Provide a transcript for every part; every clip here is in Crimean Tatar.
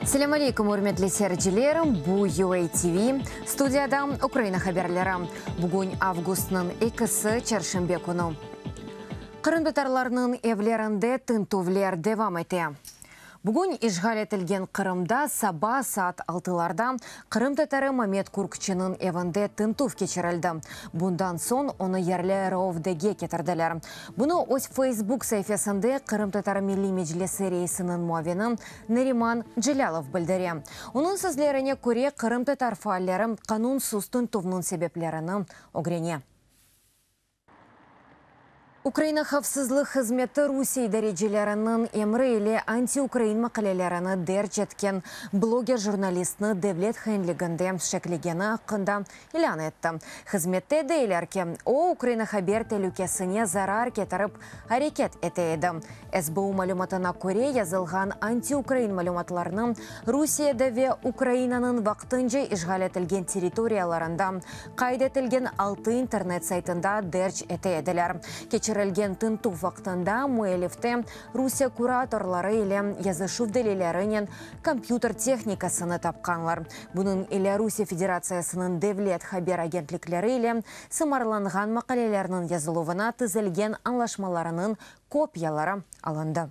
Selâm aleyküm, ürmetli seyirciler! Bu UA TV, studiyada Ukraina haberleri. Bugün avgustnıñ ekisi, çarşenbe künü. Qırımtatarlarnıñ evlerinde tintüvler devam ete. Bugün işğal etilgen Qırımda saba saat altılarda qırımtatarı Mamet Kurkçiniñ evinde tintüv keçirildi. Bundan soñ onı yerli ROVD-ge ketirdiler. Bunı öz Facebook saifesinde Qırımtatar Milliy Meclisi reisiniñ muavini Nariman Celâlov bildire. Onıñ sözlerine köre, qırımtatar faalleri qanunsız tintüvniñ sebeplerini ögrene. Ukraina havfsızlıq hızmeti Rusiye idarecileriniñ emri ile antiukrain maqalelerini derc etken bloger-jurnalistni devlet hainliginde şeklegeni aqqında ilân etti. Hızmette deyler ki, o, Ukraina haber telükesine zarar ketirip areket ete edi. SBU malümatına köre, yazılğan antiukrain malümatlarnı Rusiyede ve Ukrainanıñ vaqtınca işğal etilgen territoriyalarında qayd etilgen altı internet saytında derc ete ediler. Keçirilgen tintüv vaqtında müellifte Rusiye kuratorları ile yazışuv delillerinen kompyuter tehnikasını tapqanlar. Bunıñ ile Rusiye Federatsiyasınıñ devlet haber agentlikleri ile sımarlanğan maqalelerniñ yazıluvına tizilgen añlaşmalarınıñ kopiyaları alındı.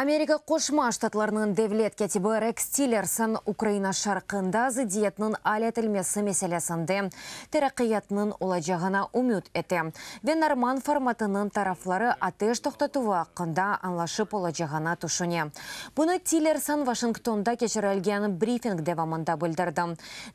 Amerika Qoşma Ştatlarınıñ devlet kâtibi Reks Tillerson Ukraina şarqında zıddiyetniñ al etilmesi meselesinde teraqqiyatnıñ olacağına ümüt ete ve Norman formatınıñ tarafları ateş toqtatuvı aqqında añlaşıp olacağına tüşüne. Bunı Tillerson Washingtonda keçirilgen brifing devamında bildirdi.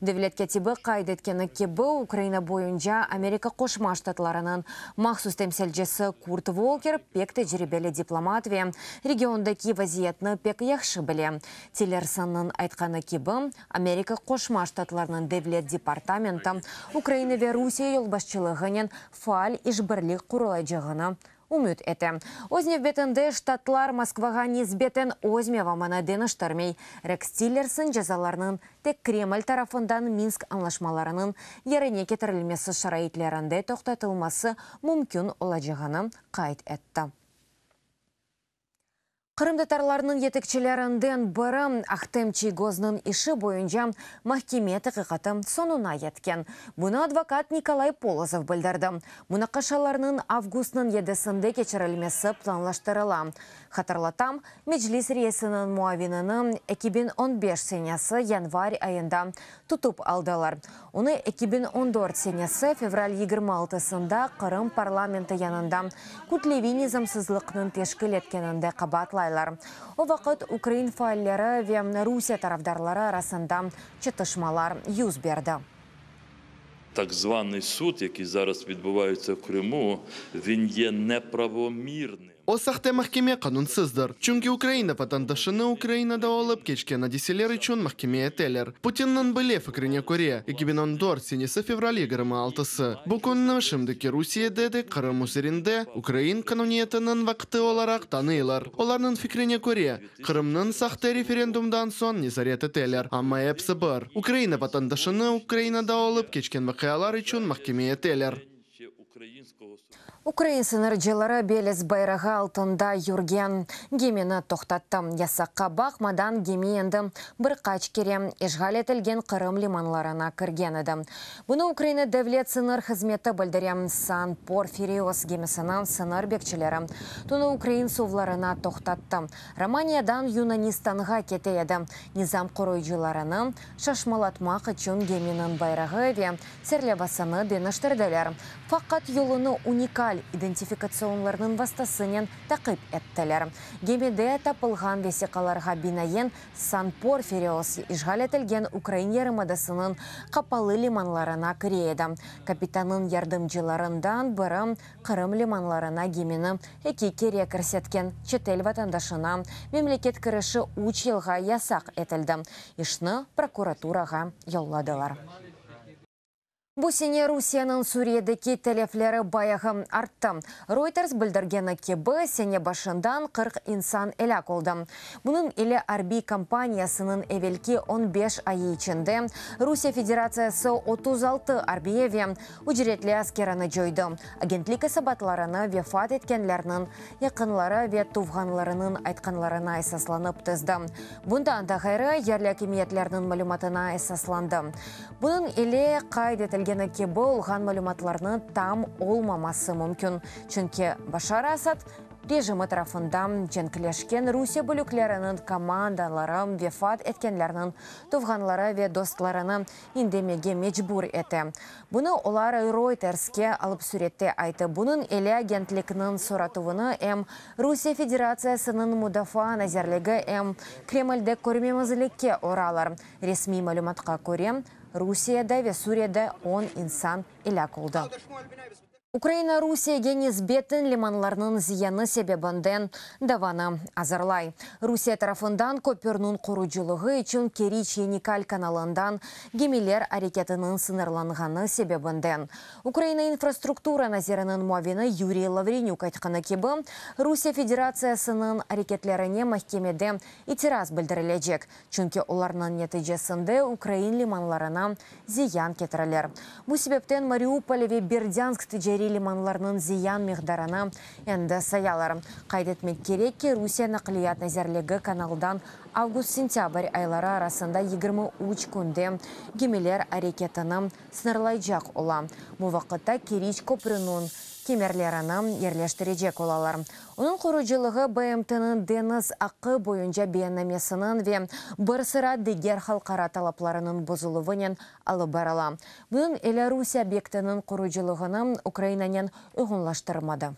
Devlet kâtibi qayd etkeni kibi, Ukraina boyunca Amerika Qoşma Ştatlarınıñ mahsus temsilcisi Kurt Volker pek tecribeli diplomat ve regiondaki vaziyetni pek yahşı bile. Tillersonnıñ aytqanı kibi, Amerika Qoşma Ştatlarınıñ Devlet departamenti Ukraina ve Rusiye yolbaşçılığınen faal işbirlik qurulacağını ümüt ete. Öz nevbetinde Ştatlar Moskvağa nisbeten öz mevamını deñiştirmey. Reks Tillerson cezalarnıñ tek Kreml tarafından Minsk añlaşmalarınıñ yerine ketirilmesi şaraitlerinde toqtatılması mümkün olacağını qayd etti. Qırımtatarlarnıñ yetekçilerinden biri Ahtem Çiygoznıñ işi boyunca mahkeme taqiqatı soñuna yetken. Bunı advokat Nikolay Polozov bildirdi. Munaqaşalarnıñ avgustnıñ yedisinde keçirilmesi planlaştırıla. Hatırlatam, Meclis reisiniñ muavinini 2015 senesi yanvar ayında tutıp aldılar. Onı 2014 senesi fevral 26-sında Qırım parlamenti yanında kütleviy nizamsızlıqnıñ teşkil etkeninde qabaatlaylar. O vaqıt ukrain faalleri ve Rusiye tarafdarları arasında çatışmalar yüz berdi. Так званий суд, який зараз відбувається в Криму, він є неправомірним. O sahte mahkeme qanunsızdır, çünki Ukraina vatandaşını Ukrainada olıp keçken adiseler içün mahkeme eteler. Putinniñ bile fikrine köre, 2014 senesi fevral 26-sı, bu künni şimdiki Rusiyede de Qırım üzerinde ukrain qanuniyetiniñ vaqtı olaraq tanıylar. Olarnıñ fikrine köre, Qırımnıñ sahte referendumdan soñ nezaret eteler, amma episi bir, Ukraina vatandaşını Ukrainada olıp keçken vaqialar içün mahkeme eteler. Ukrain sıñırcıları Beliz bayrağı altında yürgen gemini toqtattı. Yasaqqa baqmadan, gemi endi bir qaç kere işğal etilgen Qırım limanlarına kirgen edi. Bunı Ukraina Devlet sıñır hızmeti bildire. San Porfirios gemisini sıñır bekçileri tünü ukrain suvlarına toqtattı. Romaniyadan Yunanistanğa kete edi. Nizam qoruyıcılarını şaşmalatmaq içün geminiñ bayrağı ve serlevasını deñiştirdiler. Faqat yolunı unikal identifikatsionlarnıñ vastasınen taqip ettiler. Gemide tapılğan vesiqalarğa binaen, San Porfirios işğal etilgen ukrain yarımadasınıñ qapalı limanlarına kire edi. Kapitannıñ yardımcılarından biri Qırım limanlarına gemini eki kere kirsetken çetel vatandaşına memleket kirişi üç yılğa yasaq etildi. İşni prokuraturağa yolladılar. Bu sene Rusiyeniñ Suriyedeki telefleri bayağı arttı. Reuters bildirgeni kibi, sene başından 40 insan elâk oldı. Bunıñ ile arbiy kampaniyasınıñ evelki on beş ayı içinde Rusiye Federatsiyası 36 arbiyi ve ücretli askerini coydı. Agentlik esabatlarını vefat etkenlerniñ yaqınları ve tuvğanlarınıñ aytqanlarına esaslanıp tizdi. Bundan da ğayrı, yerli akimiyetlerniñ malümatına esaslandı. Bunıñ ile, qayd etilgeni kibi, olğan malümatlarnıñ tam olmaması mümkün, çünki Başar Asad rejimi tarafından cenkleşken Rusiye bölükleriniñ komandanları vefat etkenlerniñ tuvğanları ve dostlarını indemege mecbur ete. Bunı olar Reuterske alıp sürette ayttı. Bunıñ ile agentlikniñ soratuvını em Rusiye Federatsiyasınıñ Mudafaa nazirligi, em Kremlde körmemezlikke uralar. Resmiy malümatqa köre, Rusiyede ve Suriyede on insan elâk oldı. Ukraina Rusiyege nisbeten limanlarnıñ ziyanı sebebinden davanı azırlay. Rusiye tarafından köpürniñ qurucılığı içün Keriç-Yenikal kanalından gemiler areketiniñ sıñırlanğanı sebebinden. Ukraina infrastruktura naziriniñ muavini Yuriy Lavrenük aytqanı kibi, Rusiye Federatsiyasınıñ areketlerine mahkemede itiraz bildirilecek, çünki olarnıñ neticesinde ukrain limanlarına ziyan ketirilir. Bu sebepten Mariupol ve Berdânsk ticariy limanlarınıñ ziyan miqdarını endi sayalar. Qayd etmek kerek ki, Rusiye Naqliyat nazirligi kanaldan avgust-sentâbr ayları arasında 23 künde gemiler areketini sıñırlaycaq ola. Bu vaqıtta Keriç köprüniñ kemerlerini yerleştirecek olalar. Onıñ qurucılığı BMTnıñ deñiz aqqı boyunca beyannamesiniñ ve bir sıra diger halqara talaplarınıñ bozuluvınen alıp barıla. Bunıñ ile Rusiye obyektiniñ qurucılığını Ukrainanen uyğunlaştırmadı.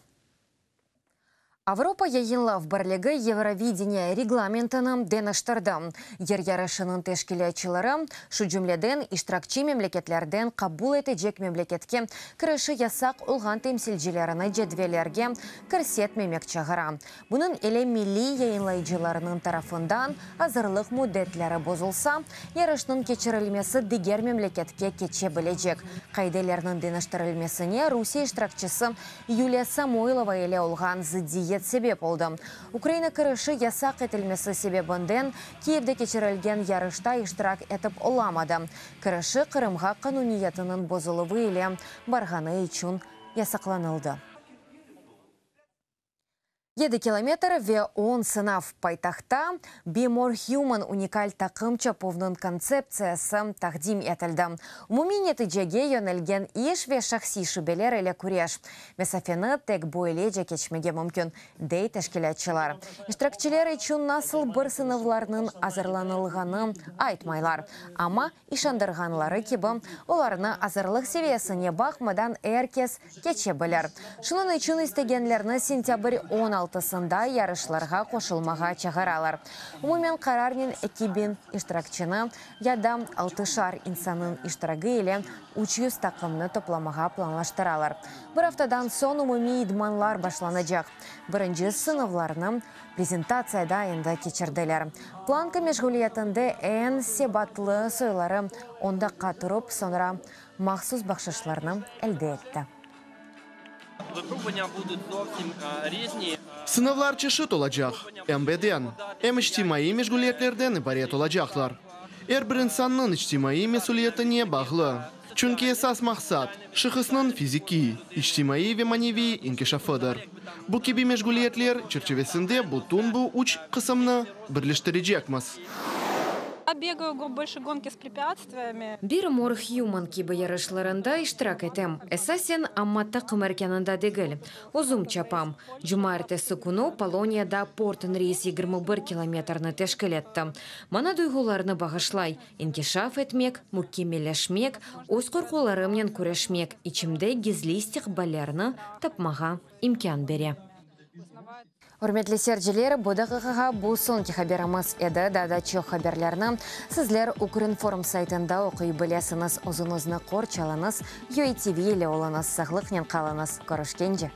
Avropa yayınlav birligi Eurovideniye reglamentini deñiştirdi. Yır yarışınıñ teşkilâtçıları, şu cümleden iştirakçi memleketlerden qabul etecek memleketke kirişi yasaq olğan temsilcilerini cedvellerge kirsetmemek çağıra. Bunıñ ile milliy yayınlayıcılarnıñ tarafından azırlıq müddetleri bozulsa, yarışnıñ keçirilmesi diger memleketke keçe bilecek. Qaidelerniñ deñiştirilmesine Rusiye iştirakçisi Yuliya Samoylova ile olğan zıddiyet sebep oldı. Ukraina kirişi yasaq etilmesi sebebinden Kiyevde keçirilgen yarışta iştirak etip olamadı. Kirişi Qırımğa qanuniyetiniñ bozuluvı ile barğanı içün yasaqlanıldı. Yedi kilometr ve on sınav. Paytahtta Be More Human unikal taqım çapuvnıñ kontseptsiyası taqdim etildi. Umumiy neticege yönelgen iş ve şahsiy şübeler ile küreş. Mesafeni tek böylece keçmege mümkün, dey teşkilâtçılar. İştirakçiler içün nasıl bir sınavlarnıñ azırlanılğanı aytmaylar, amma İşandırğanları kibi, olarnı azırlıq seviyesine baqmadan er kes keçe bilir. Şunıñ içün istegenlerni sentâbr on altısında yarışlarğa qoşulmağa çağıralar. Umumen qararnen 2000 iştirakçini ya da altışar insannıñ iştiragi ile 300 taqımnı toplamağa planlaştıralar. Bir aftadan soñ umumiy idmanlar başlanacaq. Birinci sınavlarnı Prezentatsiyada endi keçirdiler. Planka meşğuliyetinde eñ sebatlı soyları on daqqa turıp, soñra mahsus bahşışlarnı elde etti. Sınavlar çeşit olacaq, em beden, em içtimaiy meşğuliyetlerden ibaret olacaqlar. Er bir insannıñ içtimaiy mesüliyetine bağlı. Çünki esas maqsat, şahısnıñ fizikiy, içtimaiy ve maneviy inkişafıdır. Bu kibi meşğuliyetler çerçivesinde bütün bu üç qısımnı birleştirecekmiz. Be More Human kibi yarışlarında iştirak etem. Esasen, amma taqım erkânında degil. Özüm çapam. Cumaertesi künü Poloniyada Porton-Reys 21 kilometrni teşkil etti. Maña duyğularnı bağışlay, İnkişaf etmek, mükemmelleşmek, öz qorqularımnen küreşmek, içimde gizli istiqballerni tapmağa imkân bere. Ürmetli seyirciler, bu daqiqağa bu soñki haberimiz edi. Daa da çoq haberlerni sizler Ukrinform saytında oquy bilesiñiz. Özüñizni qorçalañız, UATV ile oluñız, sağlıqnen qalıñız. Körüşkence!